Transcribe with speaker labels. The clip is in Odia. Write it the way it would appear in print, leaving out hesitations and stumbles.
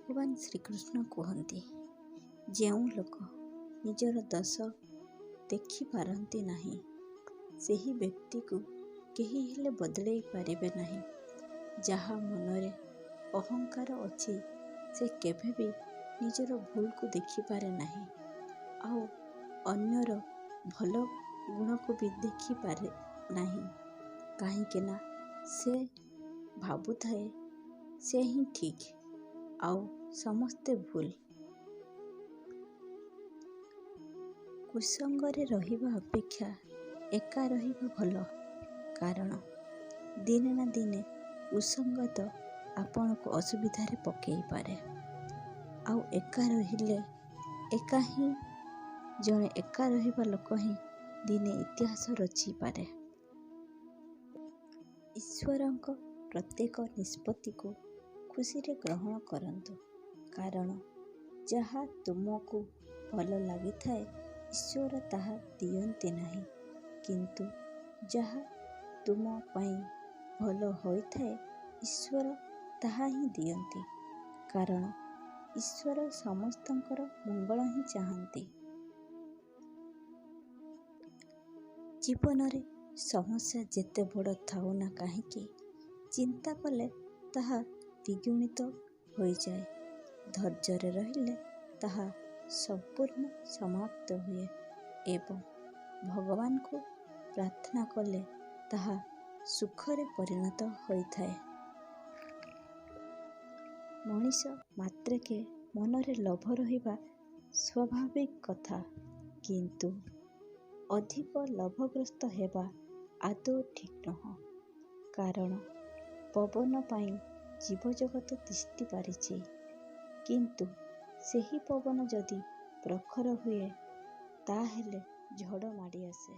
Speaker 1: ଭଗବାନ ଶ୍ରୀକୃଷ୍ଣ କୁହନ୍ତି, ଯେଉଁ ଲୋକ ନିଜର ଦୋଷ ଦେଖିପାରନ୍ତି ନାହିଁ, ସେହି ବ୍ୟକ୍ତିକୁ କେହି ହେଲେ ବଦଳାଇ ପାରିବେ ନାହିଁ। ଯାହା ମନରେ ଅହଙ୍କାର ଅଛି, ସେ କେବେ ବି ନିଜର ଭୁଲକୁ ଦେଖିପାରେ ନାହିଁ, ଆଉ ଅନ୍ୟର ଭଲ ଗୁଣକୁ ବି ଦେଖିପାରେ ନାହିଁ। କାହିଁକିନା ସେ ଭାବୁଥାଏ ସେ ହିଁ ଠିକ୍, ଆଉ ସମସ୍ତେ ଭୁଲ। କୁସଙ୍ଗରେ ରହିବା ଅପେକ୍ଷା ଏକା ରହିବା ଭଲ, କାରଣ ଦିନେ ନା ଦିନେ କୁସଙ୍ଗତ ଆପଣଙ୍କୁ ଅସୁବିଧାରେ ପକାଇପାରେ। ଆଉ ଏକା ରହିଲେ ଏକା ହିଁ ଜଣେ ଏକା ରହିବା ଲୋକ ହିଁ ଦିନେ ଇତିହାସ ରଚିପାରେ। ଈଶ୍ୱରଙ୍କ ପ୍ରତ୍ୟେକ ନିଷ୍ପତ୍ତିକୁ ଖୁସିରେ ଗ୍ରହଣ କରନ୍ତୁ, କାରଣ ଯାହା ତୁମକୁ ଭଲ ଲାଗିଥାଏ ଈଶ୍ୱର ତାହା ଦିଅନ୍ତି ନାହିଁ, କିନ୍ତୁ ଯାହା ତୁମ ପାଇଁ ଭଲ ହୋଇଥାଏ ଈଶ୍ୱର ତାହା ହିଁ ଦିଅନ୍ତି, କାରଣ ଈଶ୍ୱର ସମସ୍ତଙ୍କର ମଙ୍ଗଳ ହିଁ ଚାହାନ୍ତି। ଜୀବନରେ ସମସ୍ୟା ଯେତେ ବଡ଼ ଥାଉ ନା କାହିଁକି, ଚିନ୍ତା କଲେ ତାହା ଦ୍ୱିଗୁଣିତ ହୋଇଯାଏ। ଧୈର୍ଯ୍ୟରେ ରହିଲେ ତାହା ସମ୍ପୂର୍ଣ୍ଣ ସମାପ୍ତ ହୁଏ ଏବଂ ଭଗବାନଙ୍କୁ ପ୍ରାର୍ଥନା କଲେ ତାହା ସୁଖରେ ପରିଣତ ହୋଇଥାଏ। ମଣିଷ ମାତ୍ରକେ ମନରେ ଲୋଭ ରହିବା ସ୍ୱାଭାବିକ କଥା, କିନ୍ତୁ ଅଧିକ ଲୋଭଗ୍ରସ୍ତ ହେବା ଆଦୌ ଠିକ୍ ନୁହଁ, କାରଣ ପବନ ପାଇଁ ଜୀବଜଗତ ତିଷ୍ଠି ପାରିଛି, କିନ୍ତୁ ସେହି ପବନ ଯଦି ପ୍ରଖର ହୁଏ, ତାହେଲେ ଝଡ଼ ମାଡ଼ି ଆସେ।